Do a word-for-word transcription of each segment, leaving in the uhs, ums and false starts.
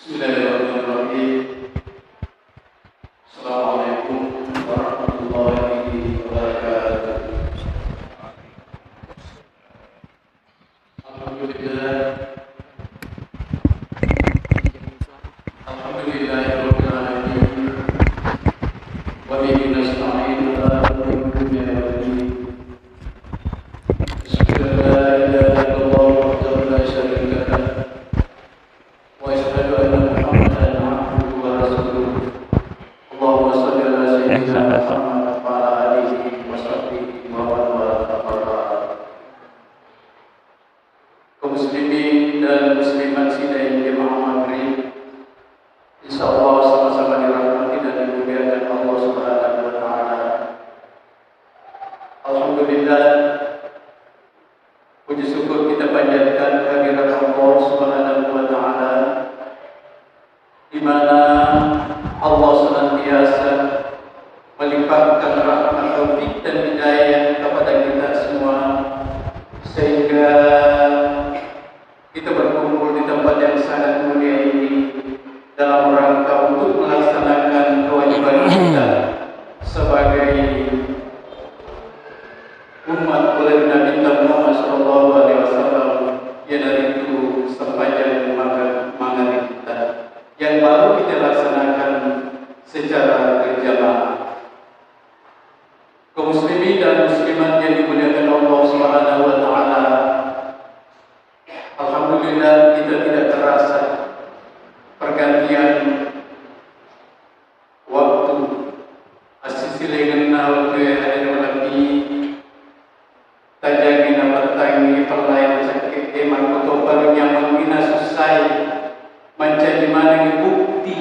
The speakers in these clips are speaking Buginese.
Bismillahirrahmanirrahim. Assalamualaikum warahmatullahi wabarakatuh. Alhamdulillah. Alhamdulillahirabbil alamin. Wa bihi nasta'in ala umuri dunya wad din. Asyhadu an la ilaha illallah wahdahu la syarika lah. Wa asyhadu anna Muhammadan abduhu wa rasuluh. Allahumma shalli ala sayyidina Muhammad wa ala alihi wa sahbihi wa man walah, amma ba'd. Kaum muslimin dan muslimat sidang jamaah maghrib, insyaallah sama-sama dirahmati dan dimuliakan Allah Subhanahu wa Ta'ala. Alhamdulillah, puji syukur kita panjatkan kehadirat Allah Subhanahu wa Ta'ala, di mana Allah senantiasa melimpahkan rahmat, taufik, dan hidayah kepada kita semua, sehingga kita berkumpul di tempat yang sangat mulia ini dalam rangka untuk melaksanakan kewajiban kita sebagai umat oleh Nabi Muhammad sallallahu alaihi wasallam, yaitu sempajang manga-, maghrib kita, yang baru kita laksanakan secara berjamaah. Kaum muslimin dan muslimat yang dimuliakan Allah Subhanahu wa Ta'ala, alhamdulillah, kita tidak terasa pergantian waktu. Assisilengenna waktu yang ada dalam ini, tajangi napettangi pellai macakke'e, makkutoparo nyamengngi nasussai, mancaji manengngi bukti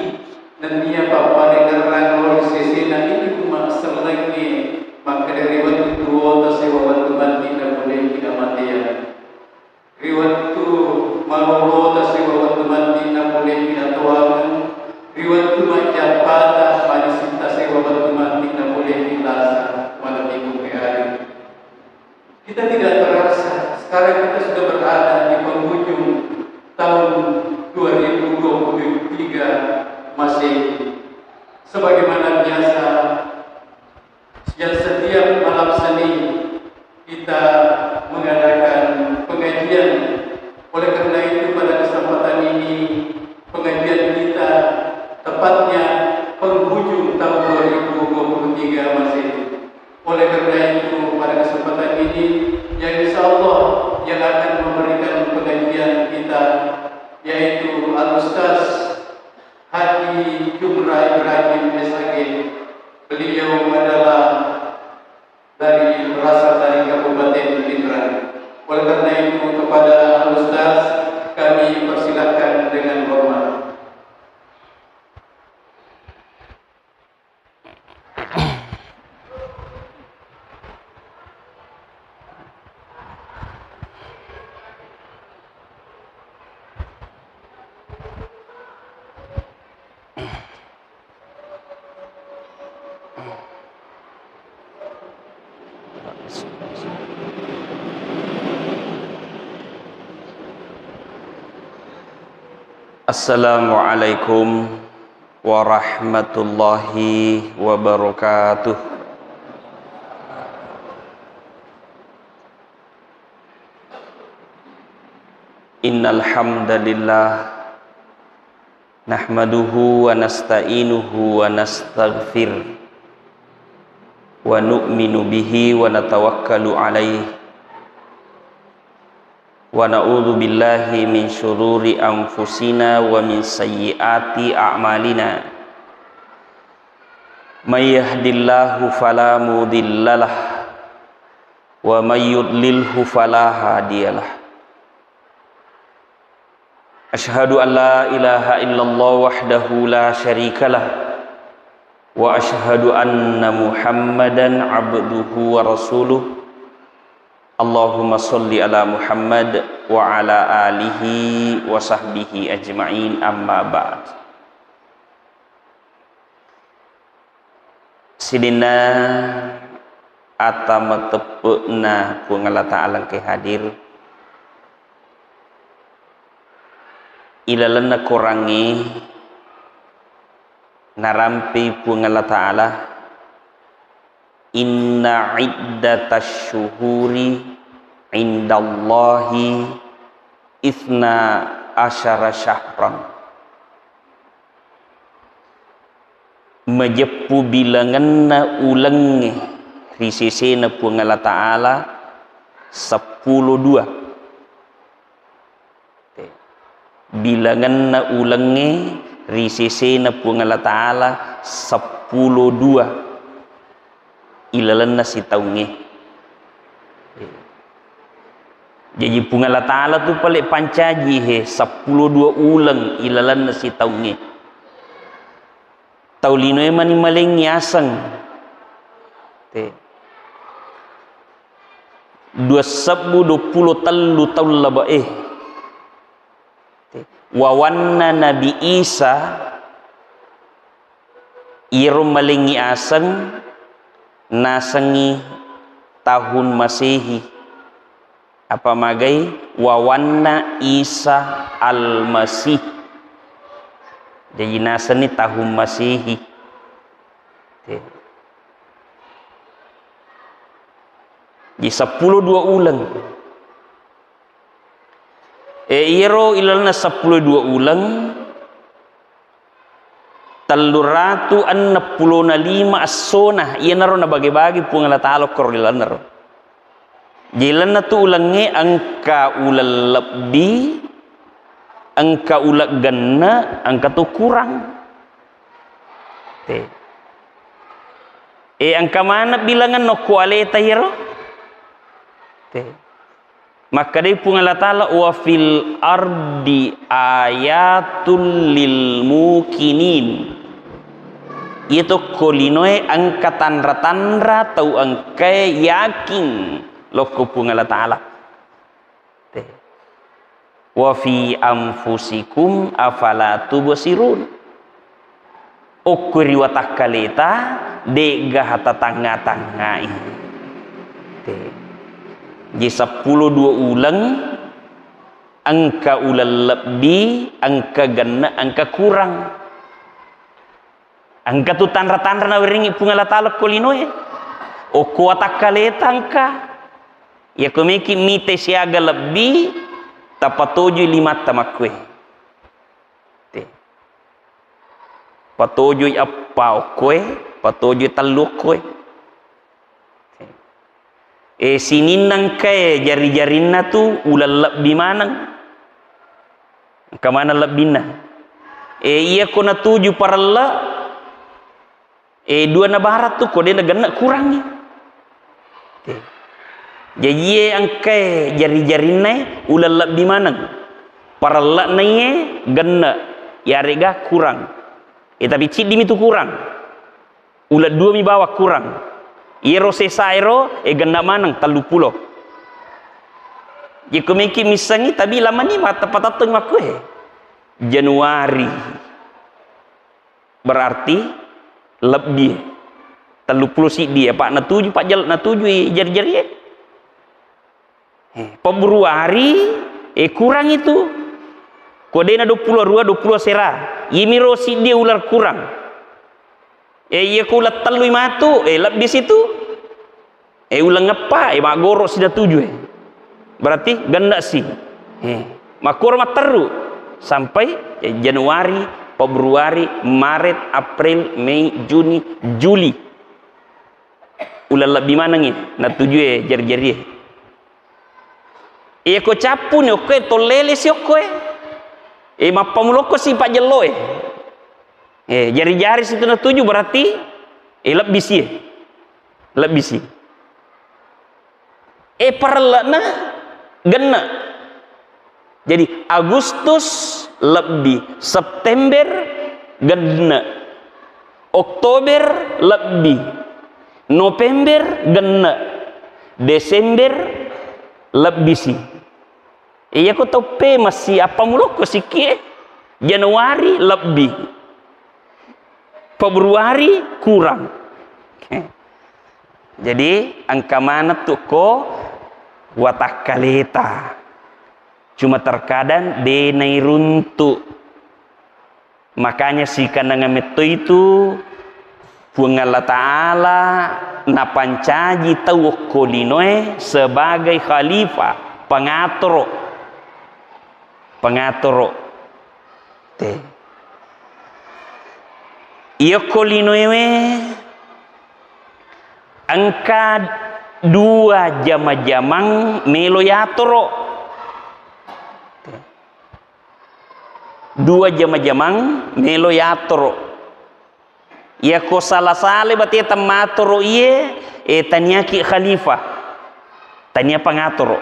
nennia pappadengerrang lao ri sesena idi umma sellengnge makkeda, ri wettu tuwota sewa wettu matti napoleiki amateang. Ri wettu malolota sewa wettu matti napoleiki atoangeng, ri wettu majjappata manisitta sewa wettu matti napoleiki lasa malebbiku peari. Kita tidak terasa, sekarang kita sudah berada di penghujung tahun dua ribu dua puluh tiga Masehi. Sebagaimana biasa, yang setiap malam Senin kita mengadakan pengajian. Oleh karena itu, pada kesempatan ini, pengajian kita tepatnya penghujung tahun dua ribu dua puluh tiga Masehi. Oleh karena itu, pada kesempatan ini, yang insya Allah yang akan memberikan pengajian kita, yaitu Al-Ustaz Haji Jumra Ibrahim, S A G. Beliau adalah dari, berasal dari Kabupaten Pinrang. Oleh karena itu, kepada Al-Ustaz kami persilahkan dengan hormat. Assalamualaikum warahmatullahi wabarakatuh. Innal hamdalillah, nahmaduhu wa nasta'inuhu wa nastaghfir, wa nu'minu bihi wa natawakkalu alaih, wa na'udzu billahi min syururi anfusina wa min sayyiati a'malina. May yahdillahu fala mudhillalah, wa may yudlilhu fala hadiyalah. Asyhadu an la ilaha illallah wahdahu la syarikalah, wa asyhadu anna Muhammadan abduhu wa rasuluh. Allahumma sholli ala Muhammad wa ala alihi wa sahbihi ajma'in, amma ba'd. Sininna ata mateppe'na Puang Allah Ta'ala engkae hadir. ilalenna Korangnge narampei Puang Allah Ta'ala, "Inna iddatasy syuhuri indallahi itsna asyara syahran." Majeppu bilangenna ulengnge ri sesena Puang Allah Ta'ala seppulo dua. Bilangenna ulengnge ri sesena Puang Allah Ta'ala seppulo dua ilalenna sitaungnge. Jaji Puang Allah Ta'ala tu pale pancaji he seppulo dua uleng ilalenna sitaungnge. Tau linoe mani malengngi aseng. Te. Dua sebbu dua pulo tellu taung labe'e. Te. Wawanna Nabi Isa, iyaro malengngi aseng nasengngi tahun Masehi. Apa magai wawanna Isa Al-Masih. Jaji nasenni tahun Masehi. Te. Ji seppulo dua uleng. E, iyaro ilalenna seppulo dua uleng, tellu ratu enneng pulona lima essona, iyanaro nabage-bage Puang Allah Ta'ala okkoro ri lalennaro. Jaji lalenna tu ulengnge engka uleng lebbi, engka uleng genne, engka tu kurang. Te. E, engka maneng bilangenna okko aleta iyaro? Te. Makkedai Puang Allah Ta'ala, "Wa fil ardi ayatul lil muqinin." Iyatu okko linoe engka tanra-tanra tau engkae yakin lokko Puang Allah Ta'ala. Te. "Wa fi anfusikum afala tubsirun." Okko ri watakkaleta, de'gaha tatangnga-tangngai. Te. Ji seppulo dua uleng, engka uleng lebbi, engka genne, engka kurang. Engka tu tanra-tanra nawerengngi Puang Allah Ta'ala ko linoe. Okko watakkaleta engka. Iyako meki mite siaga lebbi, tapatojoi limatta makkue. Te. Patojoi eppa okkoe, patojoi tellu okkoe. E, sininna engkae jari-jarinna tu uleng lebbi maneng. Engka maneng lebbinna. E, iyako natuju parelle, e, dua na barat tu, ko de' na genne kurangngi. E. Jaji iye engkae jari-jarinna e uleng lebbi maneng. Parelle'na iye genne, yarega kurang. E, tapi ciddimi tu kurang. Uleng dua mi bawang kurang. Iyero sesa ero, e, genne maneng, tellu pulo. Jekko meki missengngi, tabi lamani mata-, patattung makkue. Januari. Berarti lebbi. Tellu pulo siddi, apa natuju, pajjal-, natuju i jari-jari e. Eh, Februari, eh, kurang itu. Ko dena dua pulo dua, dua pulo sera. Iyemiro siddi uleng kurang. Eh, iya ko uleng tellui matu, eh, lebbi situ. Eh, uleng eppa, eh, maggoro si natuju, eh. Berarti genne si. Eh, makkoro matteru. Sampai, eh, Januari, Februari, Maret, April, Mei, Juni, Juli. Uleng lebbi manengngi, natujue jari-jarie. Iya ko cappuni okkoe, tollele si okkoe. Eh, mappamulokko si pajjelloe. Eh, jari-jari situ natuju berarti, eh, lebbi si, eh. Lebbi si. Eh, parelle'na genne. Jadi, Agustus lebbi, September genne, Oktober lebbi, November genne, Desember lebbi si. Iya ko tau pe massi appamulokko sikki e, Januari lebbi, Februari kurang. Oke. Jadi, engka maneng tu ko watakkaleta. Cuma terkadang de nairuntu. Makanya sikananga metto itu Puang Allah Ta'ala napancaji tau okko linoe sebagai khalifah, pengatoro. Pengatoro. Te. Iyokko linoewe engka dua jama-jamang melo yatoro. Te. Dua jama-jamang melo yatoro. Iyako sala-sala bate temmatoro iye, eh, taniaki khalifah, tania pengatoro.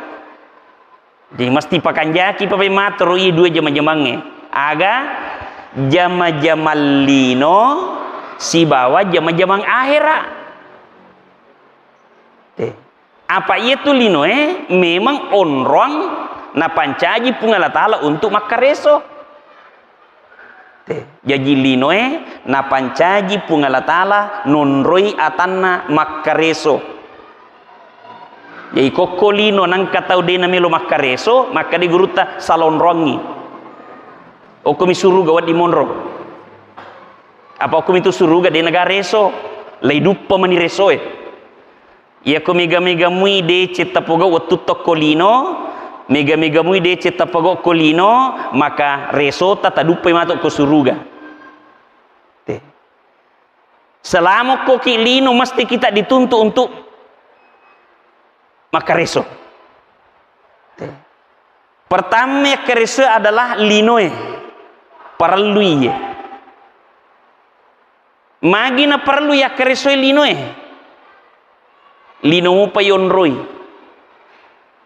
Jadi mesti pakanjaki papai matoro iye dua jama-jamangnge. Aga jama-jamang lino sibawa jama-jamang ahera. Te. Apa iya tu linoe memang onroang napancaji Puang Allah Ta'ala untuk makkareso. Te, jaji linoe napancaji Puang Allah Ta'ala nonroi atanna makkareso. Jadi kokko lino nangka tau de namelo makkareso, makkeda gurutta salonroangngi. Okkomi suruga wedding monro. Apa okkomi tu suruga de naga reso, lai duppa mani resoe. Iyako mega-mega mui deceng tapogau wettu tokko lino, mega-mega mui deceng tapogau ko lino, maka resota taduppai matu ko suruga. Te. Selama ko ki lino, mesti kita dituntut untuk makkareso. Te. Pertama yakkareso adalah linoe, parellui ye. Magi naparellu yakkaresoi linoe? Lino mupa yonroi.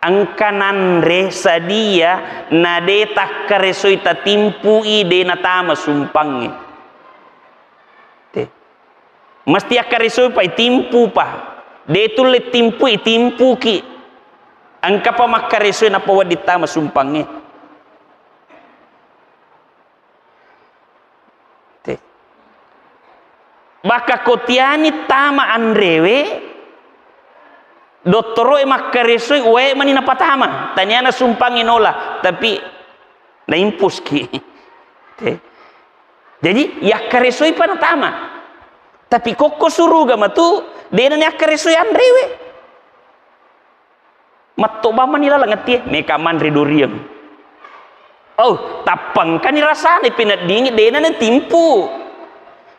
Engka nanre sadia nade takkaresoi tatimpui de natama sumpangnge. Te. Mesti yakkaresoi pa, timpu pa. De tulle timpui, timpuki. Engka pa makkaresoi nappa wedding tama sumpangnge. Te. Baka kotiani tama anrewe, dottoroe makkaresoi wae mani napatama. Taniana sumpangngi nola, tapi naimpuski. Te. Jadi, yakkaresoi pa natama. Tapi kokko suruga matu, dena yakkaresoi anrewe. Matto bamani laleng atie, meka manre doriang. Oh, tappangkani rasana peneddingi, dena natimpu.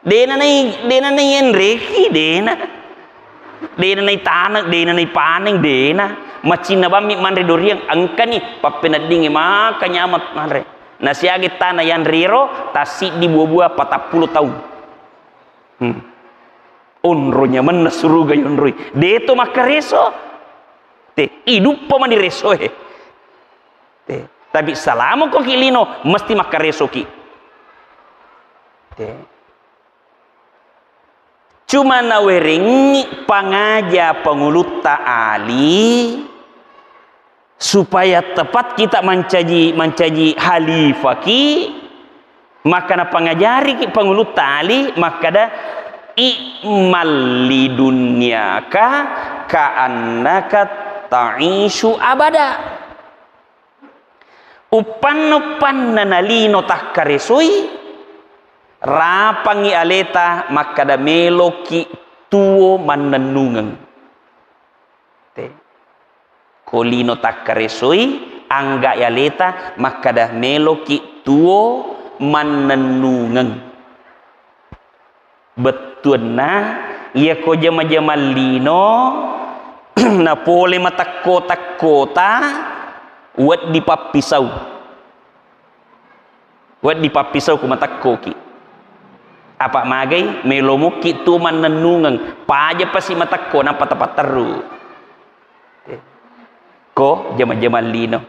Dena nai, dena nai enreki, dena. Dena nai taneng, dena nai paneng, dena. Macinna bammi manre doriang, engkani pappeneddingi maka nyamat manre. Nasiagi tana yanrero, tassiddi bua-bua patappulo taung. Hmm. Onro nyamenna suruga yonroi. Deto makkareso. Te, iduppa mani resoe. Te, tapi salamo ko ki lino, mesti makkareso ki. Te. Cuma nawerengngi pangaja pangulutta ali, supaya tepat kita mancaji, mancaji halifaki, maka napangajariki pangulutta ali makkada, "I'mal li dunyaka ka annaka ta'isyu abada." Uppanna-uppanna nalino takkaresoi, rapangngi aleta makkada, "Meloki tuo mannennungeng." Te. Ko lino takkaresoi, anggai aleta makkada, "Meloki tuo mannennungeng." Bettuanna, iyako jama-jamang lino napole matekko-tekkota, wedding pappisau. Wedding pappisau ku matekkoki. Apa magai, melo mukki tu mannennungeng, paja pasi matekko, nappa tapatteru. Ko jama-jamang lino.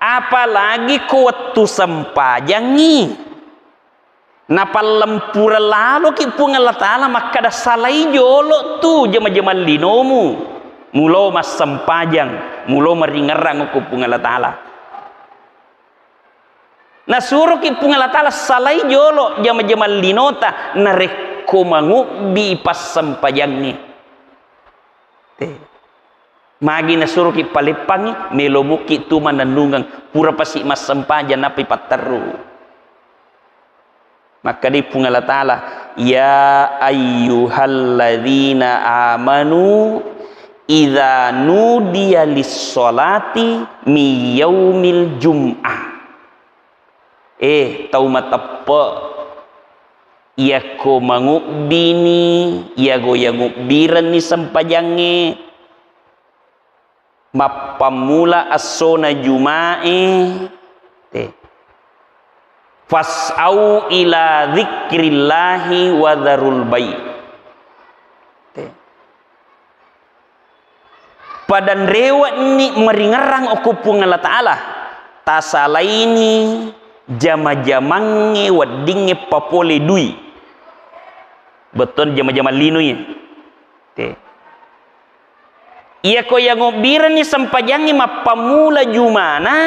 Apalagi ko wettu sempajangngi. Napallempureng laloki Puang Allah Ta'ala makkada, "Salai jolo tu jama-jamang linomu, mulo massempajang, mulo maringerrang ko Puang Allah Ta'ala." Nasuroki Puang Allah Ta'ala salai jolo jama-jamang linota, narekko mangubbi passempajangnge. Te. Magi nasuroki paleppangngi, melo muki tu mannennungeng, pura pasi massempajang nappai patterru. Makkedai Puang Allah Ta'ala, "Ya ayyuhalladzina amanu idza nudiya lis-sholati min yaumil jum'ah." Eh, tau mateppe, iyakko mangubbini, iyago yangubbirenni sempajangnge, mappammula essona Jumae, te. "Fas'au ila dzikrillahi wa dzarul bai'." Te. Pada nrewe'ni maringerrang okko Puang Allah Ta'ala, tasalaini jama-jamangnge weddingnge papole dui. Bettuanna jama-jamang lino iye. Te. Iyako yangobbirenni sempajangnge mappammula Jumana,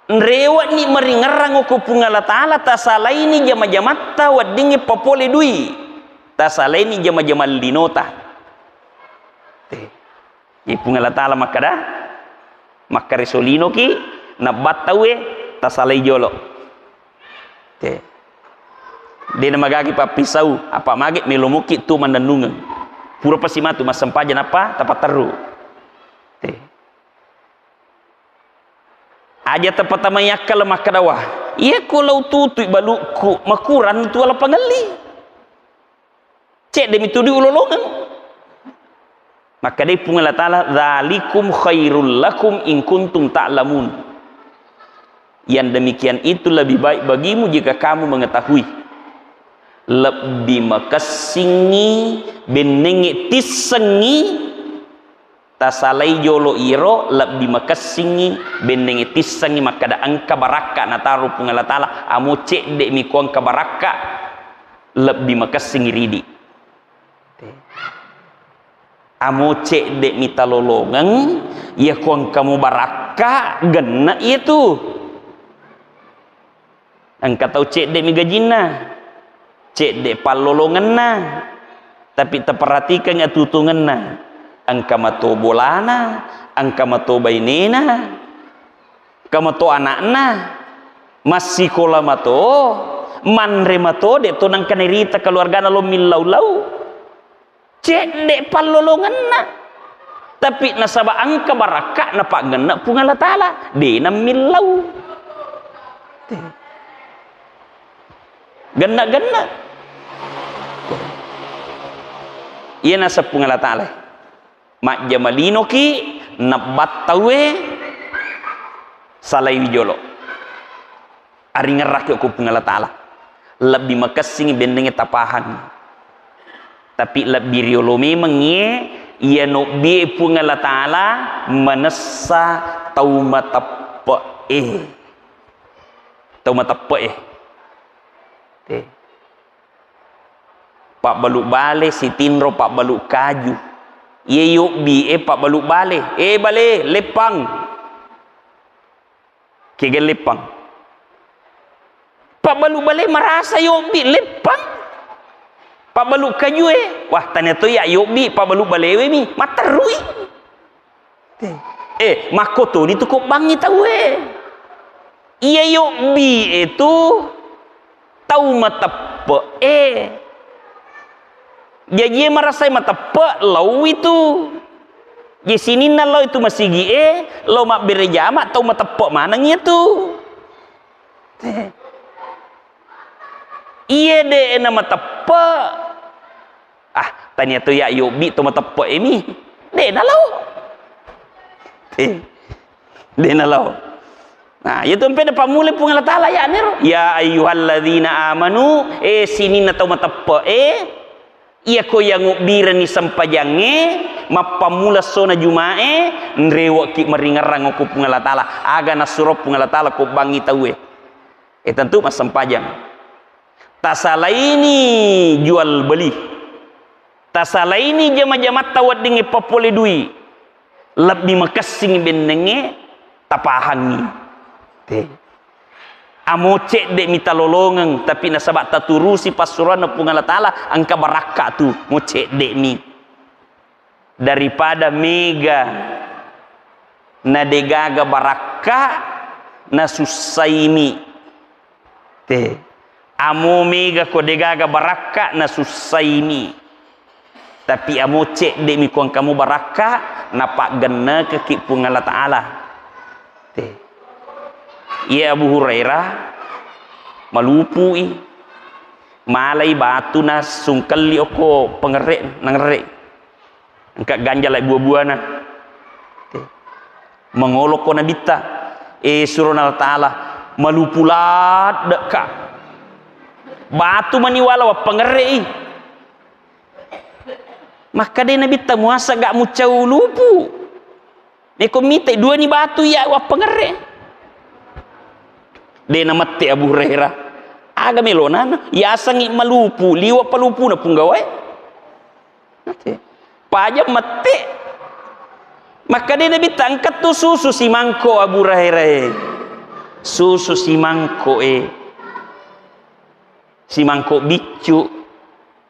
nrewe'ni maringerrang okko Puang Allah Ta'ala, tasalaini jama-jamatta weddingnge papole dui. Tasalaini jama-jamang linota. Te. Jadi Puang Allah Ta'ala makkeda, makkareso linoki, nabbattauwe, tasalai jolo. Te. De namagagi pappisau, apa mage melo muki tu mannennungeng. Pura pasi matu massempajang nappa tapatterru. Te. Aja tapatamai akkala makkeda, "Wah, iyako lao tutui balukku, makurang tu ala pangelli." Cedde mi tu diulolongeng. Makkedai Puang Allah Ta'ala, "Dzalikum khairul lakum in kuntum ta'lamun." Yang demikian itu lebih baik bagimu jika kamu mengetahui. Lebbi makessingngi bennengnge tissengngi, tasalai jolo iro, lebbi makessingngi bennengnge tissengngi makkeda engka barakka nataro Puang Allah Ta'ala, amo cedde mi ko engka barakka, lebbi makessingngi ridi. Amo cedde mi talolongeng, iya ko engka mubarakka, genne itu. Engka tau cedde mi gajinna, cedde pallolongenna, tapi taperhatikan atutungenna. Engka mato bolana, engka mato bainena, engka mato anakna, massikola mato, manre mato, de to nengka nairita keluargana lo millau-lau. Cedde pallolongenna. Tapi nasaba engka barakka napaggenna Puang Allah Ta'ala, de nammillau. Genna-genna. Iya naseng Puang Allah Ta'ala. Majjama linoki, nabbattauwe, salaiwi jolo. Aringerraki okko Puang Allah Ta'ala. Lebbi makessingi bennengnge tapahangi. Tapi lebbi riolo memeng iye, iya nobbie Puang Allah Ta'ala manessa tau mateppe'e. Tau mateppe'e. Te. Pabbalu bale, sitinro pabbalu kaju. Iye yobbi e pabbalu bale. Eh, bale, leppang. Kegel leppang. Pabbalu bale marasa yobbi leppang. Pabbalu kajue, wah, tania to iya yobbi, pabbalu balewe mi, matterui. Eh, makkotoni tu kobbangi tauwe. Iya yobbi e tu tau mateppe'e. Jaji marasai mateppe, laowi tu. Je sininna lao itu masigi'e, lao mabbere jama, tau mateppe maneng iya tu. Iye de na mateppe. Ah, tania to iya yobbi to mateppe'e mi. De na lao. De na lao. Nah, iya tu ampe napammulai Puang Allah Ta'ala ya nero. Ya ayyuhalladzina amanu, eh sininna tau mateppe'e, iyako yangubbirenni sempajangnge, mappammula essona Juma'e, nrewekki maringerrang okko Puang Allah Ta'ala. Aga nassuro Puang Allah Ta'ala kobbangi tauwe. Eh tentu massempajang. Tasalaini jual beli. Tasalaini jama-jamatta weddingnge papole dui. Lebbi makessing bennengnge tapahangngi. Te. Amo cedde mi talolongeng, tapi nasaba taturusi passuroanna Puang Allah Ta'ala, engka barakka tu, mo cedde mi. daripada mega na degaga barakka nasussaimi. Te. Amo mega ko degaga barakka nasussaimi. Tapi amo cedde'mi ko engkamu barakka, napaggennekekki Puang Allah Ta'ala. Te. Iya Abu Hurairah malupui. Malai batu nasungkelli okko pengerre, nangerre. Engka ganja lai buah-buahna. Mengolokko Nabitta, eh, surona Allah Ta'ala, malupu ladde'ka. Batu mani wala wappangerre'i. Makkadai Nabitta, muasa ga mucau lupu. Meko mite duani batu iya wappangerre. De namette Abu Hurairah. Aga melonana, yasengngi malupu, liwa palupuna punggawae. Mate. Pajang mette. Makkadai Nabitta, engka tu susu simangko Abu Hurairah e. Susu simangko e. Simangko biccu.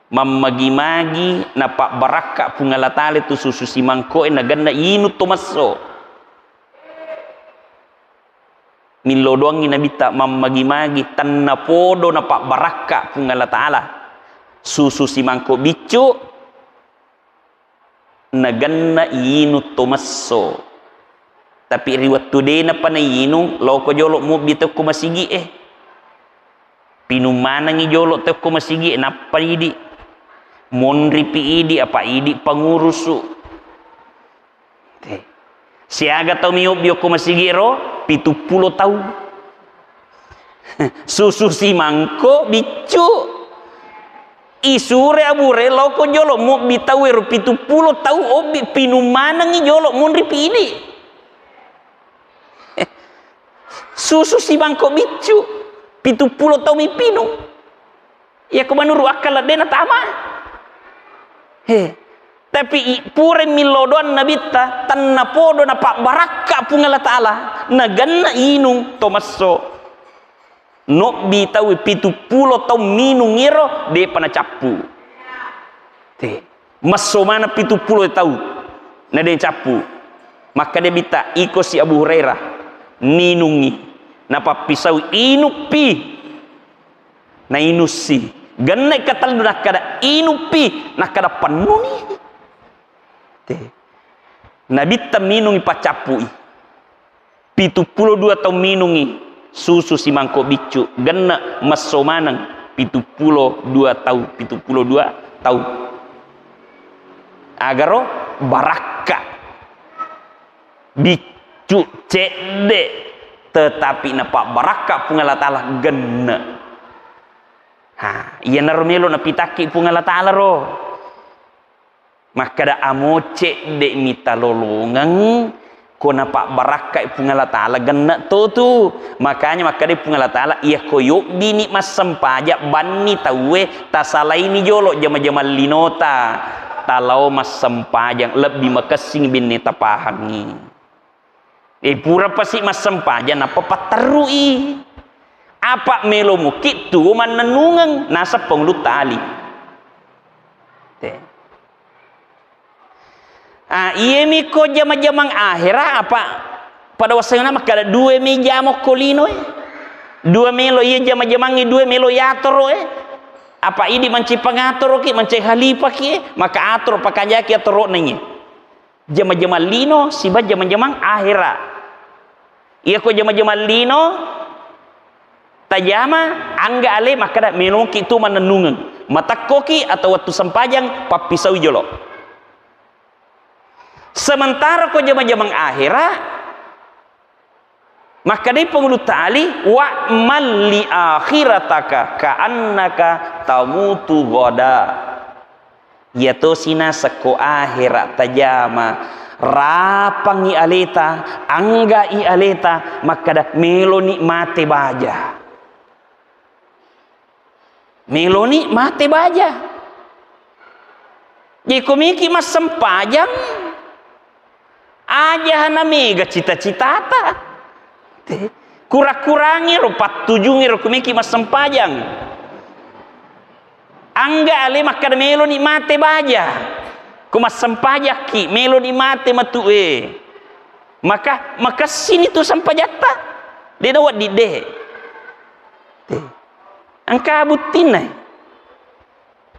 Mammagi-magi napabbarakka Puang Allah Ta'ala tu susu simangko e nagenna inung to messo. Millo doangngi Nabitta mammagi-magi, tennapodo napabbarakka Puang Allah Ta'ala. Susu simangko biccu, nagenna inung to messo. Tapi ri wettu denapa nainung, loko jolo mobbi tau ko masigi e. Pinung manengngi jolo tau ko masigi e, nappa idi. Monripi idi, apa idi pangurusu. Te. Siaga tau miobbi okko masigi ro, pitu pulo tau. Susu simangko biccu. Isure Abu Hurairah loko jolo mobbi tau ero pitu pulo tau, obbi pinung manengngi jolo monripi idi. Susu simangko biccu, pitu pulo tau mipinung. Iya ko menuru akal de natama. He. Tapi i-, pura millo doang Nabitta, tennapodo napabbarakka Puang Allah Ta'ala, nagenna inung to messo. Nobbi tau pitu pulo tau minung ero, depa nacappu. Te. Messo mana pitu pulo tau, na de cappu. Makkada Nabitta, iko si Abu Hurairah, ninungi, napappisau inuppi. Nainussi. Genne katellu nakkada inuppi, nakkada pennuni. Te. Nabitta minungi paccappui. Pitu pulo dua tau minungi susu simangko biccu. Genne messo maneng pitu pulo dua tau, pitu pulo dua tau. Agaro barakka. Biccu cedde, tetapi napabbarakka Puang Allah Ta'ala genne. Ha, iyanaro melo napitakki Puang Allah Ta'ala ro. Makkada amo cedde mitalolongeng ko napabbarakkai Puang Allah Ta'ala genne to tu. Makanya makkada Puang Allah Ta'ala, iya ko yobbini massempajang banni tauwe, tasalaini jolo jama-jamang linota, talao massempajang, lebbi makessing binne tapahangngi. E, pura pasi massempajang nappa patterrui. Apa melo muki tuo mannennungeng naseng Pangulutta Ali. Te. Ah, iyemi ko jama-jamang ahera apa pada wassengna makkada dua mi jamo ko lino e. Dua melo iya jama-jamangnge dua melo yatoro e. Apa idi manci pangatoro ki, manci khalifah ki e, maka atoro pakajaki atoro naiye. Jama-jamang lino siba jama-jamang ahera. Iya ko jama-jamang lino tajama, angga ale makkada meloki tu mannennungeng. Matekkoki atau wettu sempajang pappisaui jolo. Sementara ko jama-jamang ahera, makkadai Pangulutta Ali, "Wa'mal li akhirataka ka'annaka tamutu ghoda." Iya tosi naseng ko ahera tajama, rapangi aleta, anggai aleta, makkada meloni mate baja. Meloni mate baja. Jadi ko meki massempajang, aja hana mega cita-citata. Te, kurang-kurangi ro pattujungi ro ko meki massempajang. Angga ale makkada meloni mate baja. Ko massempajakki, meloni mate matu e. Maka, makessini tu sempajatta. De' nawedding de'. Te. Engka buttinna.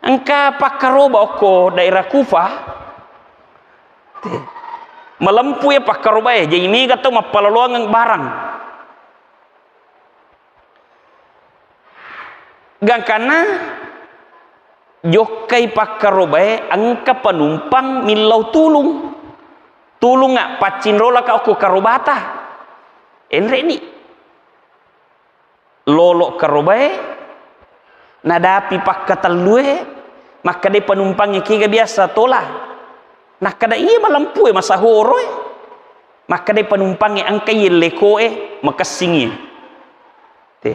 Engka pakkaroba okko daerah Kufa. Te. Malempu ya pakkaroba e. Jadi mega tau mappaloloangeng barang. Gangkanna jokkai pakkarobae engka panumpang millau tulung. Tulungnga, paccinrolaka okko karobata. Enre'ni. Lolo karobae, nadapi pakkatellue, makkadai panumpangnge, kega biasa tola. Nakkada iya malempue, masahoroe. Makkadai panumpangnge, engkai yellekoe, makessingi. Te.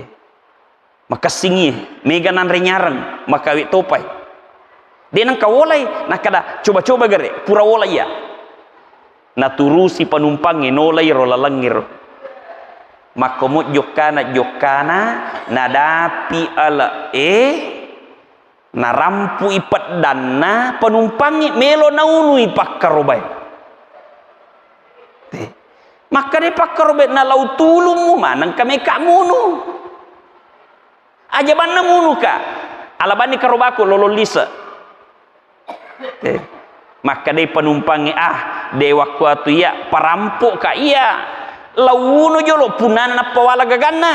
Makessingi, mega nanre nyareng, makawe topai. De' nengka wolai, nakkada, "Coba-coba gare, pura wola iya." Naturusi panumpangnge, nolai ro lalengngero. Makkomo jokkana-jokkana, nadapi ale'e, narampu'i peddanna panumpangnge, melo naunui pakkarobae. Te. Makkadai pakkarobae, nalau tulummu maneng ka meka munu. Aja banna munuka. Alabanni karobaku lolong lise. Eh, makkadai panumpangnge, "Ah, de' wakkuatu iya, parampoka iya. Lauwuno jolo punnana nappa wala gaganna."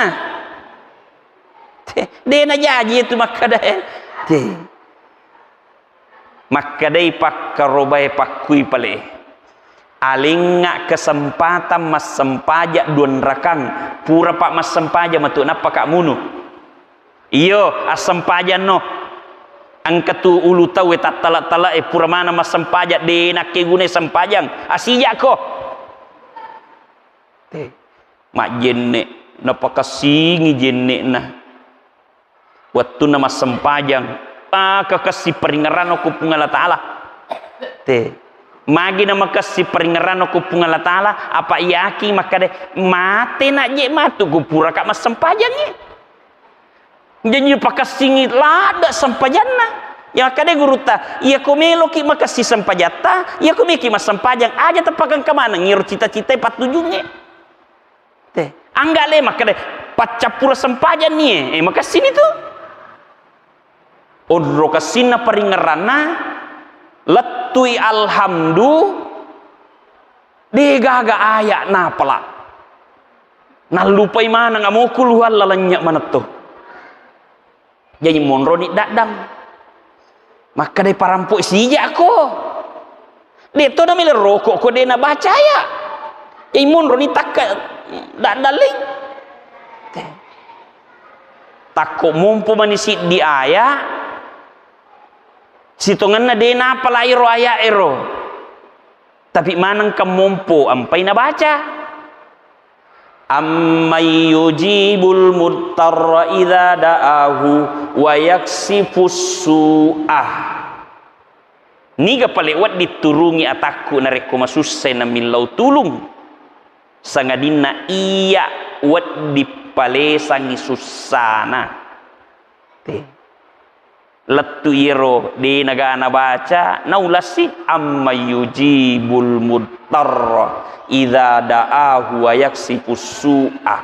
Eh, de' najaji itu makkada, eh. Eh. Makkadai pakkarobae pakkui pale. Alengnga kesempatan massempajang duanrakang, purapa massempajang matu nappaka munu. Iyo, assempajanno. Engka tu ulu tauwe tattala-tala e pura maneng massempajang, de' nakke gunai sempajang. Asijakko. Te. Majjenne, napakassingi jenne'na. Wettunna massempajang, maka kessi paringerrano ku Puang Allah Ta'ala. Te. Magi na makessi paringerrano ku Puang Allah Ta'ala, apa iyaki makkada, "Mate na je matu ku puraka massempajangngi." Janji pakessingi ladde sempajanna. Ya makkada gurutta, "Iya ko meloki makessi sempajatta, iya ko meki massempajang, aja tepakengka maneng iro cita-cita pattujungnge." Te, angga le makkeda, "Paccappura sempajang nie." Eh, makessini tu. Onro kessinna paringerranna, lettui alhamdu, de gaga aya napala. Nallupai maneng amokul walla lennye manetto. Jaji monroni daddang. Makkedai parampo, "Sijakko. De to namele rokok ko de nabaca aya." Jaji monroni takka daddang lei. Takko mompo mani siddi aya, sitongenna de napalai ro aya ero. Tapi manengka mompo ampai nabaca. Amman yujibul muttarra idza da'ahu wa yaksifus su'a. Niga pale wedding turungi atakku narekko masussai namillau tulung? Sangadinna iya wedding palesangi sussana. Te. Lettu iyaro de nagana baca, naulasi, "Amma yujibul mudtarra idza da'ahu wa yaksifus su'a."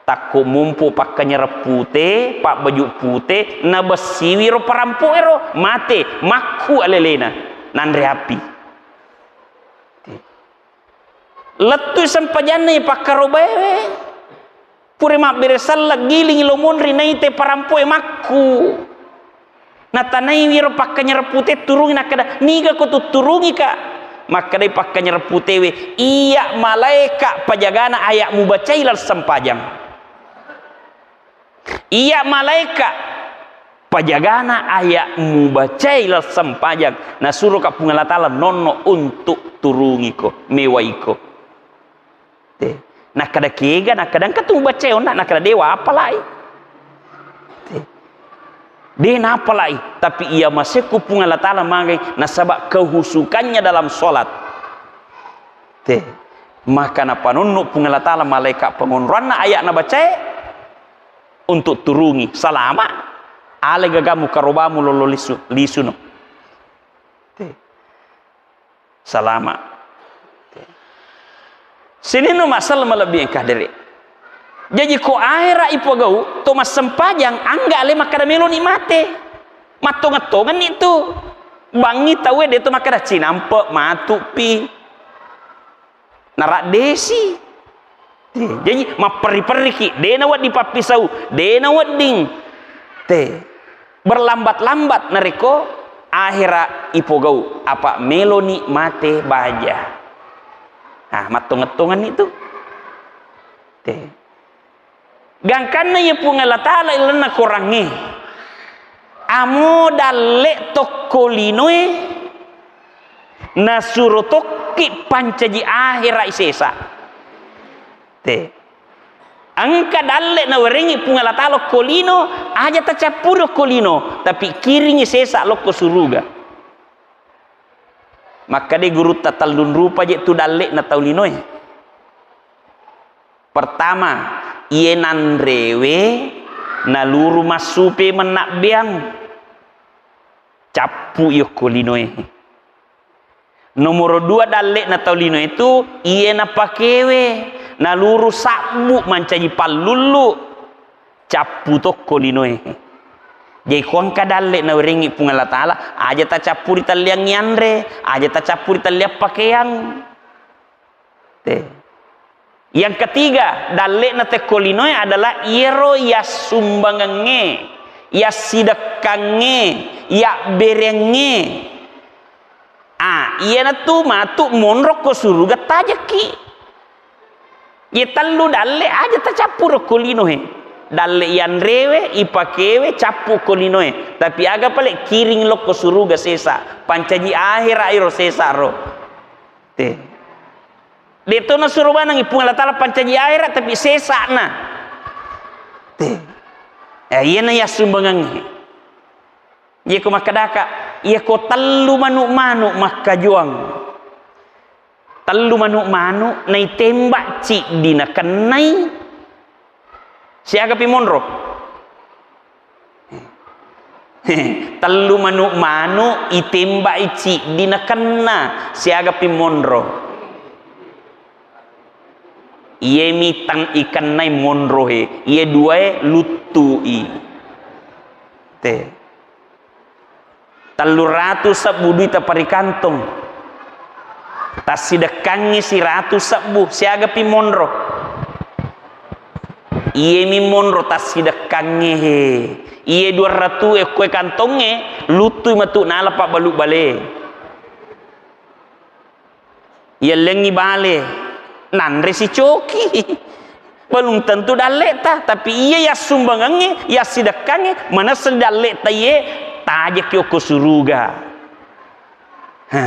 Takko mompo pakkanyareng pute, pabbaju pute, nabessiwi ro parampo ero, mate, makku alelena, nanre api. Te. Lettui sempajanna pakkarobaewe. Pura mabbere selleng, gilingi lo monri, naite parampoe makku. Natanaiwi ro pakkanyareng pute turungi, nakkeda, "Niga ko tutturungika?" Makkedai pakkanyareng putewe, "Iya malaeka pajagana aya mubacai lal sempajang." Iya malaeka pajagana aya mubacai lal sempajang, nasuroka Puang Allah Taala nonno untuk turungiko, mewaiko. Te. Nakkeda kega, nakkeda engka tu mubacai onna, nakkeda dewa apalai. Te. De napalai, tapi iya masekku Puang Allah Taala magai nasaba kehusukannya dalam sholat. Te. Maka napanonno Puang Allah Taala malaeka pengonroanna aya nabacae, untuk turungi, salama, ale gagamu karobamu lolo lisu, lisuno. Te. Salama. Te. Sininna masalah malebbi engka dere. Jaji ko ahera ipogau, to massempajang, angga ale makkada meloni mate. Mattongeng-tongenni tu. Bangngi tauwe de to makkada cinampe, matupi. Naraddesi. Te, jaji mapperri-perriki, de nawedding pappisau, de nawedding. Te, berlambat-lambat narekko ahera ipogau, apa meloni mate baja. Ah, mattongeng-tongenni tu. Te. Gangkanna iya Puang Allah Ta'ala ilenna korangnge. Amo dalle tokko linoe nasuro tokki pancaji ahera sesa. Te. Engka dalle nawerengi Puang Allah Ta'ala okko lino, aja tacappuri okko lino, tapi kiringi sesa lokko suruga. Makkade gurutta tellung rupa je tu dalle na tau linoe. Pertama, iye nanrewe naluru massupe mennabbeang. Cappu yokko linoe. Nomoro dua dalle'na tau linoe tu, iye napakewe naluru sabbu mancaji pallullu. Cappu tokko linoe. Jadi ko engka dalle nawerengi Puang Allah Ta'ala, aja tacappuri talliang yanre, aja tacappuri talliang pakeang. Te. Yang ketiga, dalle'na tekko linoe adalah iyero yassumbangengnge, yassidekkangnge, yabberengnge. Ah, iyanatu matu monro ko suruga tajekki. Ye tellu dalle aja tacappuro ko linoe. Dalle yanrewe, ipakewe, cappu ko linoe. Tapi aga pale kiring lokko suruga sesa, pancaji ahera iro sesa ro. Te. De to nasuro maneng Puang Allah Ta'ala pancaji ahera, tapi sesana. Te. Eh, iyana yassumbangengnge. Iyako makkedaka, iyako tellu manu'-manu' makkajuang. Tellu manu'-manu' naitembak ciddi nakennai, siagapi monro? Tellu manu'-manu' itembai ciddi nakenna, siagapi monro? Iyemi tang ikennai monroe, iye duae luttui. Te. Tellu ratu sebbu duita parikantong. Tassidekkangngi siratu sebbu, siagapi monro? Iyemi monro tassidekkangnge he. Iye dua ratu e koe kantongnge, luttui matu nala pabbalu bale. Yellengngi bale, nanre sicoki. Belum tentu dalle'ta, tapi iya yassumbangengnge, yassidekkangnge, manessani dalle'ta iye, tajekki okko suruga. Ha.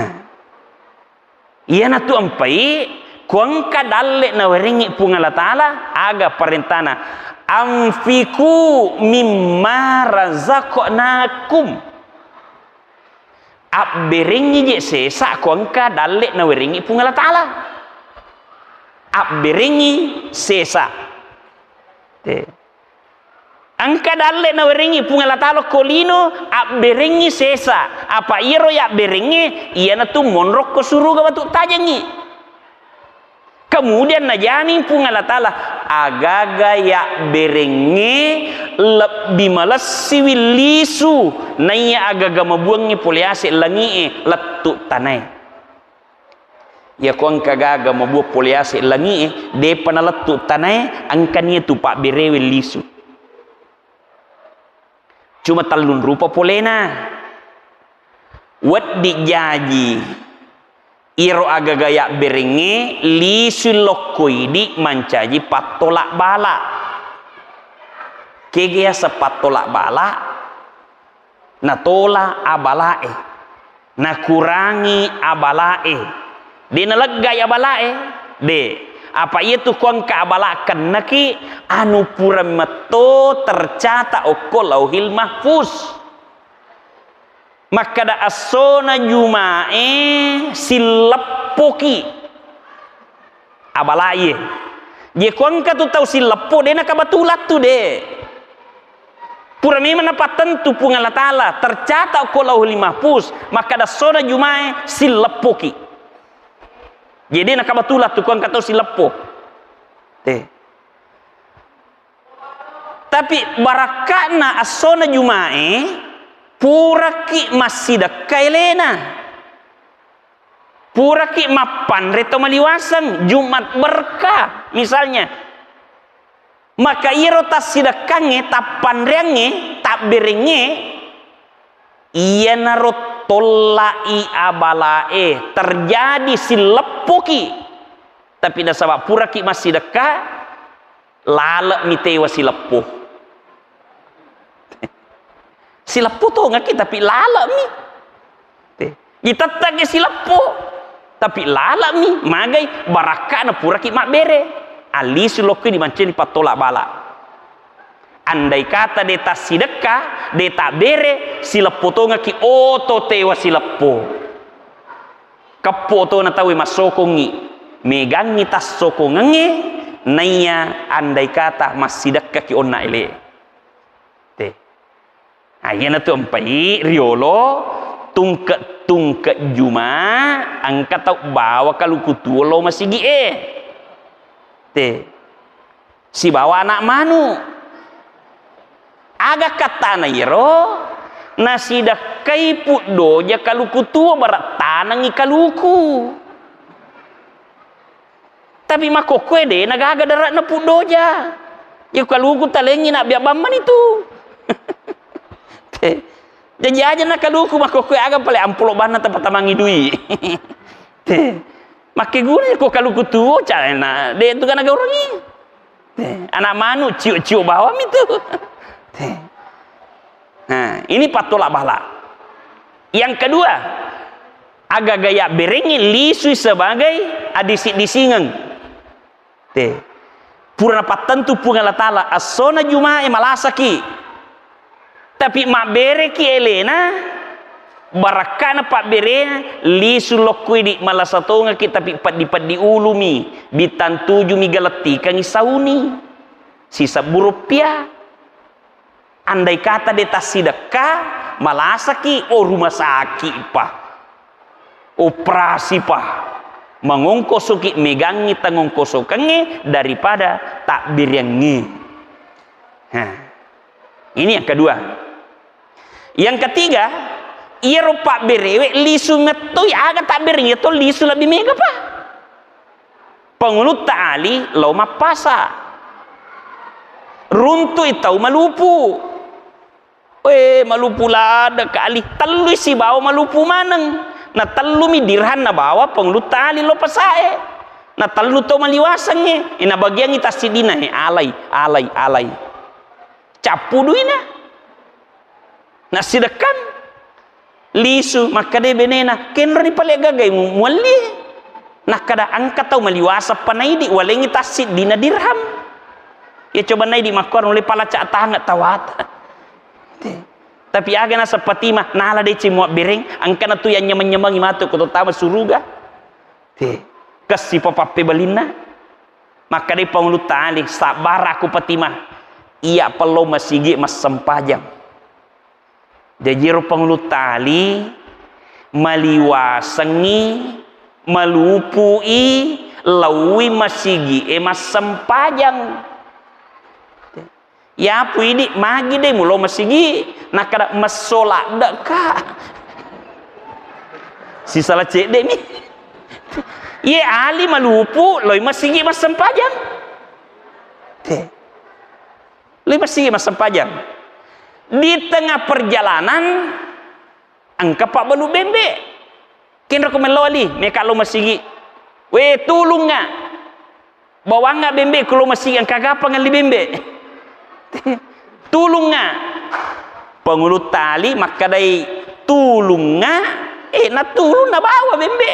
Iyanatu empai, ko engka dalle nawerengi Puang Allah Ta'ala, aga parentana, "Anfiqu mimma razaqnakum." Abberengngi je sesa ko engka dalle nawerengi Puang Allah Ta'ala. Abberengngi sesa. Te. Engka dalle nawerengi Puang Allah Ta'ala ko lino, abberengngi sesa. Apa iyaro yabberengnge, iyanatu monro ko suruga matu tajengngi. Kemudian najamin Puang Allah Ta'ala, agaga yabberengnge lebbi malessiwi lisu, naiya agaga mabuangngi pole ase langi'e lettu tanae. Yako engka gaga mabuang pole ase langi'e, depa nalettu tanae, engkani tu pabberewe lisu. Cuma tellung rupa polena. Weddi jaji iro agaga yabberengnge, lisui lokko idi mancaji pattolak bala. Kega yaseng pattolak bala? Natola abala'e, nakurangi abala'e. De naleggai abala'e? De. Apa iyatu ko engka abala kennaki, anu pura metto tercatat okko Lauhil Mahfuz. Makkada essona Juma'e silleppoki abalaie. Je ko engka tu tau silleppo, de nakabatulattu, de. Pura memang napattentu Puang Allah Ta'ala, tercatat ko Lauhul Mahfuz, makkada essona Juma'e sileppoki. Jadi, nakabatula tu ko engka tau sileppo. Te. Tapi barakka'na essona Juma'e, puraki massidekka elena. Puraki mappanre to maliwaseng, Jumat berkah, misalnya. Maka iyaro tassidekkangnge, tappanreangnge, tabberengnge, iyanaro tolla'i abalae, terjadi sileppoki. Tapi nasaba puraki massidekka, lale'mi tewa sileppo. Sileppo tongaki tapi lale'mi. Te. Itette'ki sileppo, tapi lale'mi, magai barakka'na puraki mabbere. Allisu lokki dimanceni pattola bala. Andai kata de tassidekka, de tabbere, sileppo tongaki oto tewa sileppo. Keppo tona tauwe massokongngi, megangngi tassokongengnge, naiya andai kata massidekkaki onna ele. Te. Nah, iyanatu empai riolo tungke-tungke Juma, engka tau bawa kaluku tuo lo masigi e. Te. Sibawa anak manu. Aga kattana iyaro? Nasidekkai puddoja kaluku tuo, bara tanengngi kaluku. Tapi makkokkoe de nagaga dare'na puddoja. Iya kaluku talengngi nabbiabbang mani tu. Te. Jaji aja na kaluku makkokkoe aga pale ampolo banna tapatamangi dui. Te. Makkeguna ko kaluku tuo calena de tu kana gaurangi. Te. Anak manu ciu-ciu bawang mi tu. Te. Nah, ini pattola bala. Yang kedua, aga-aga yabberengngi lisui sebagai adisi-disingeng. Te. Pura napattentu Puang Allah Ta'ala, essona Jumae malasaki. Tapi mabbereki elena, barakkana pabberena, lisu lokkui di malasa tongaki, tapi peddi-peddi ulumi, bintang tuju mi galettikangi sauni. Sisebbu rupiah. Andai kata de tassidekka, malasaki, oh, rumah sakit pa, operasi pa, mangongkosoki, megangngi tangongkosokengnge daripada takbiriangnge. Nah, ini yang kedua. Yang ketiga, iyaro pabberewe lisu mettoi aga takbiriang, iya to lisu lebih mega pa. Pangulutta Ali lao mappasa. Runtu'i tau malupu. We, malupu ladde ka Ali, tellui sibawa malupu maneng. Na tellumi dirham nabawa Pangulutta Ali lao pasae. Na tellu tau maliwasengnge. E, nabagiangngi tassiddina, e, alai, alai, alai. Cappu duina. Nassidekkang. Lisu, makkeda benena, "Kenroni pale gagai mu-, mualli?" Nakkeda, "Engka tau maliwaseng pa naidi, walengngi tassiddina dirham." Iya coba naidi makkuaro, nulle palaca tange tawata. Te. Tapi aga naseng Fatimah, nala deceng muabbereng, engkana tu yang nyameng-nyamengi matu ko tottama suruga. Te. Kessi pa pappebalinna. Makkedai Pangulutta Ali, "Sabbara ko Fatimah, iya pello masigi massempajang." Jaji ero Pangulutta Ali maliwasengngi, malupui, laui masigi'e massempajang. Yapu idi, magi de mulo masigi? Nakkeda, "Messo ladde'ka." Sisala cedde'mi. Iye Ali malupu, loi masigi massempajang. Te. Loi masigi massempajang. Di tengah perjalanan, engka pabbalu bembe. Kenro ko mello Ali, meka lo masigi. We, tulungnga. Bawangnga bembe, ko lo masigi, engka gapa ngelli bembe. Tulungnga. Pangulutta Ali makkedai, "Tulungnga." Eh, natulung nabawa bembe.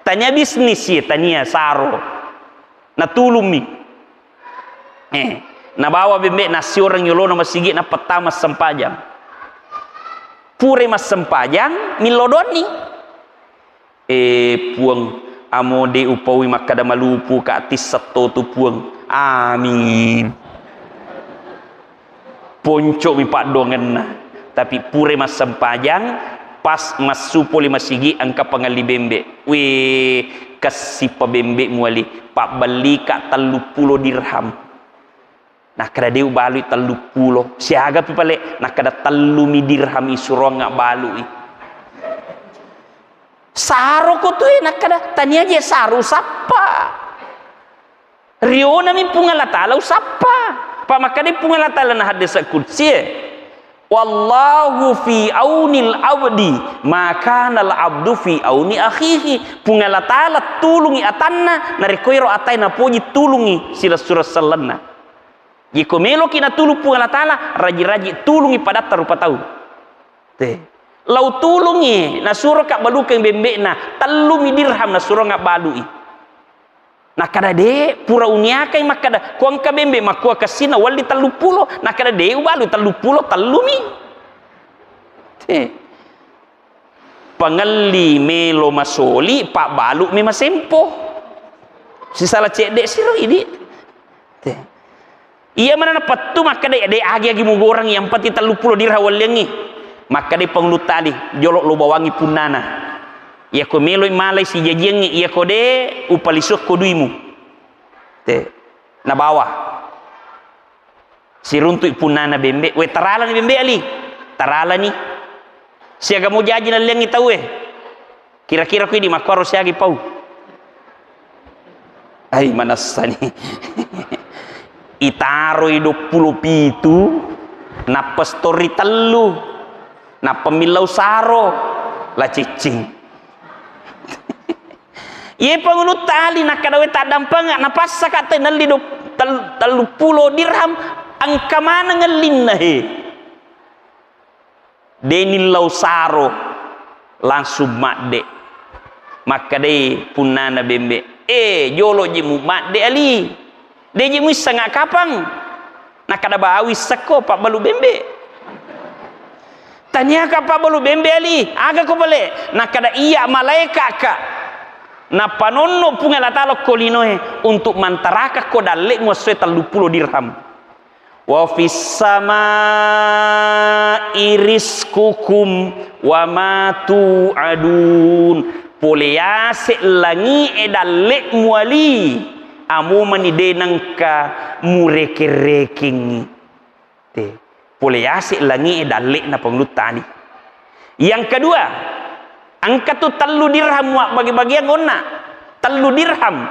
Tania bisnis ye, tania saro. Natulungmi. Eh, nabawa bembe, nassioreng yolona masigi, napettama massempajang. Pura massempajang, millo doanni. Eh, Puang, amo de upaui makkeda malupu ka, tisseng to tu, Puang. Amin. Ponco'mi paddoangenna. Tapi pura massempajang, pas massu pole masigi engka pangelli bembe. Wih, kessipa bembe muali. Pabbellika telluppulo dirham. Nakkeda, "De' ubalui telluppulo." "Siagapi pale?" Nakkeda, "Tellumi dirham isuroang abbalui." Saroko tu e, nakkeda, "Tania je saro usappa. Rionami Puang Allah Ta'ala usappa." Pa makkeda Puang Allah Ta'ala na hadis qudsi e, "Wallahu fi aunil abdi ma kanal abdu fi auni akhihi." Puang Allah Ta'ala tulungi atanna, narekko ero atae napoji tulungi silessureng sellenna. Jiko meloki natulung Puang Allah Ta'ala, raji-raji tulungi padatta rupa tau. Te. Lau tulungi, nasuro kabbalukeng bembe'na, tellumi dirham nasuro ngabbalui. Nakkeda, "De', pura uniakai makkeda, ko engka bembe makkua kessina walli telluppulo." Nakkeda, "De' ubalui telluppulo, tellumi." Te. Pangelli melo masoli, pabbalu mi masempo. Sisala cedde siro idi. Te. Iya manana pettu makkeda, "De' agi-agi mugoreng, yang penting telluppulo dirham walliangngi." Makkeda Pangulutta Ali, "Jolo lo bawangngi punnana. Iyako meloi malai sijajiangngi, iyako de' upalisuakko duimu." Te. Nabawa. Siruntui punnana bembe. "We, taralani bembe, Ali." "Taralani." "Siaga mo jaji nalliangngi tauwe?" "Kira-kira ko idi makkuaro siaga pau?" Ai, manessani. Itaroi duappulo pitu, nappa stori tellu, nappa millau saro, la ciccing. Iye Pangulutta Ali nakkeda, "We, taddampengeng, napassaka te nelli do-, tel-, telluppulo dirham, engka maneng ellinna he." De' nillau saro, langsung madde. Makkedai punnana bembe, "Eh, jolo je mu madde, Ali. De' je muisseng kapang." Nakkeda, "Bawissakko pabbalu bembe." "Taniaka pabbalu bembe, Ali. Agako pale?" Nakkeda, "Iya malaeka'ka. Napanonno Puang Allah Ta'ala ko linoe untuk mantarakakko dalle'mu essoe telluppulo dirham." "Wa fis samai rizqukum wa ma tu'adun." Pole yase' langi'e dalle'mu, Ali, amo mani de' nengka murekeng-rekengngi. Te. Pole yase' langi'e dalle'na Pangulutta Ali. Yang kedua, engka tu tellu dirham muabbagi-bagiang onna. Tellu dirham.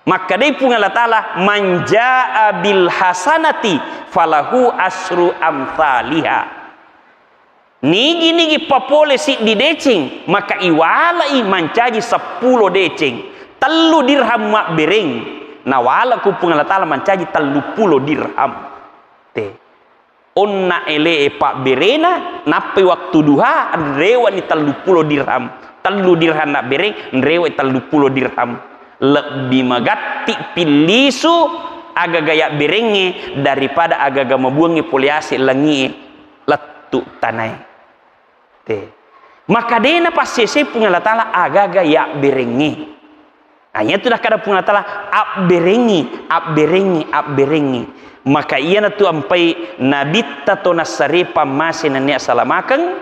Makkedai Puang Allah Ta'ala, "Man jaa bil hasanati falahu asru amthaliha." Nigi-nigi papole siddi deceng, maka iwala'i mancaji seppulo deceng. Tellu dirham mabbereng, nawala ku Puang Allah Ta'ala mancaji telluppulo dirham. Te. Onna ele'e pabberena, nappai waktu duha, nrewani telluppulo dirham. Tellu dirham nabbereng, nrewai telluppulo dirham. Lebbi magatti pillisu agaga yabberengnge daripada agaga mabuangnge pole ase' langie lettu tanae. Te. Maka de' napassese Puang Allah Ta'ala agaga yabberengnge. Nah, iyatu nakkeda Puang Allah Ta'ala, "Abberengngi, abberengngi, abberengngi." Maka iyanatu ampai Nabitta to nassare pammase nennia salamakeng,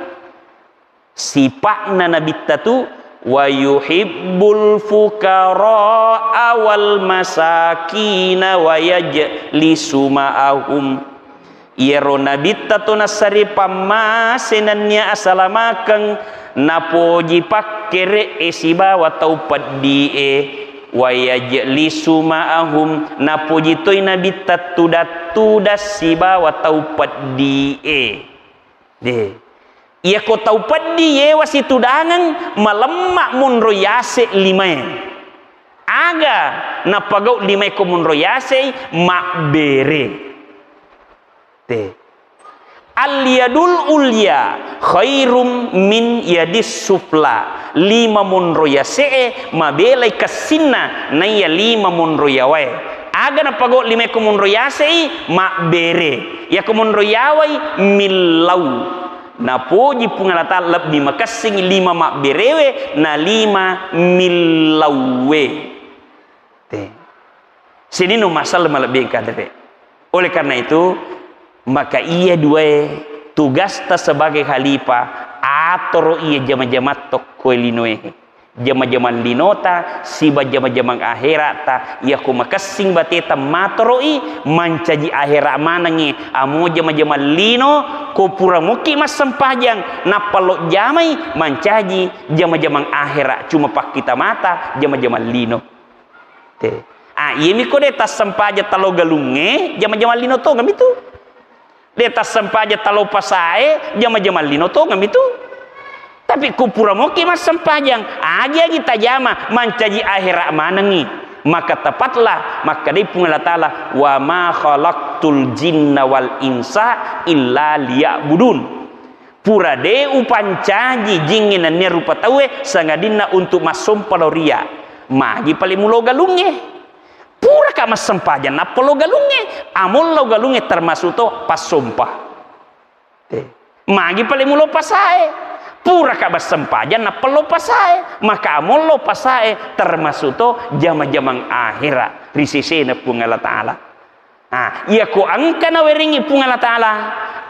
sipa'na Nabitta tu, "Wa yuhibbul fuqara'a wal masakina wa yajlisu ma'ahum." Iyaro Nabitta to nassare pammase nennia asalamakeng, napoji pakkere'e sibawa tau peddi'e, wa yajlisu ma'ahum, napoji toi Nabitta tudang-tudang sibawa tau peddi'e. De. Iyako tau peddi yewa situdangeng, malemma monro yase' limae. Aga napagau limae ko monro yase'i? Mabbere. Te. Al yadul ulya khairum min yadis sufla. Lima monro yase'e mabelai kessinna naiya lima monro yawae. Aga napagau limae ko monro yase'i? Mabbere. Yako monro yawai, millau. Napoji Puang Allah Ta'ala lebbi makessing lima mabberewe na lima millauwe. Te. Sininna masalah malebbi engka dere. Oleh karena itu, Maka iya duae tugasta sebagai khalifah, atoro iya jama-jamatto ko linoe. Jama-jamang linota siba jama-jamang akhera'ta, iya ko makessing bateta matoro'i mancaji akhera manengngi, amo jama-jamang lino ko pura mukki massempajang nappa lo jamai mancaji jama-jamang akhera, cuma pakkita mata jama-jamang lino. Te. Ah, iyami ko de tassempajang talo galungnge, jama-jamang lino tongeng mitu. De tassempajang talo pasae, jama-jamang lino tongeng mitu. Tapi ku pura moki massempajang, agi-agi tajama, mancaji akhera manengngi. Maka tepatlah, makkedai Puang Allah Ta'ala, "Wa ma khalaqtul jinna wal insa illa liya'budun." Pura de upancaji jingnge nennia rupa tauwe sangadinna untuk massompa lao ria. Magi pale mulo galungnge? Puraka massempajang nappa lo galungnge? Among lao galungnge termasuk to passompa. Te. Magi pale mulo pasae? Puraka massempajang nappa lo pasae? Maka among lo pasae termasuk to jama-jamang akhera ri sesena Puang Allah Ta'ala. Ah, iya ko engka nawerengngi Puang Allah Ta'ala,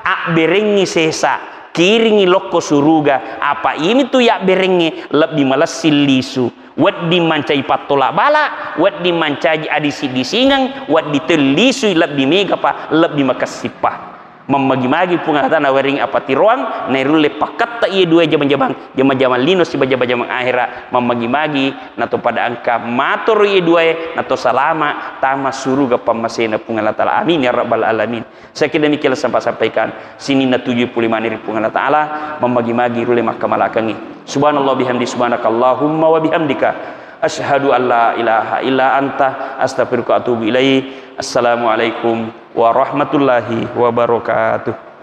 abberengngi sesa, kiringngi lokko suruga, apa imi tu yabberengnge lebbi malessi lisu, wedding mancaji pattola bala, wedding mancaji adisi-disingeng, wedding tellisui lebbi megapa, lebbi makessippa. Mammagi-magi Puang Allah Ta'ala nawerengngi apa tiroang, nairulle pakketta iye dua jama-jamang, jama-jamang lino siba jama-jamang akhera, mammagi-magi nato pada engka matoro iye duae, nato salama tama suruga pammasena Puang Allah Ta'ala. Amin ya rabbal alamin. Saya kira demikian sempat sampaikan. Sininna tujuh puluh lima ri Puang Allah Ta'ala, mammagi-magi rulle makkamalakengngi. Subhanallah bihamdi, subhanakallahumma wa bihamdika. Asyhadu an la ilaha illa anta, astaghfiruka wa atubu ilaik. Assalamualaikum warahmatullahi wabarakatuh.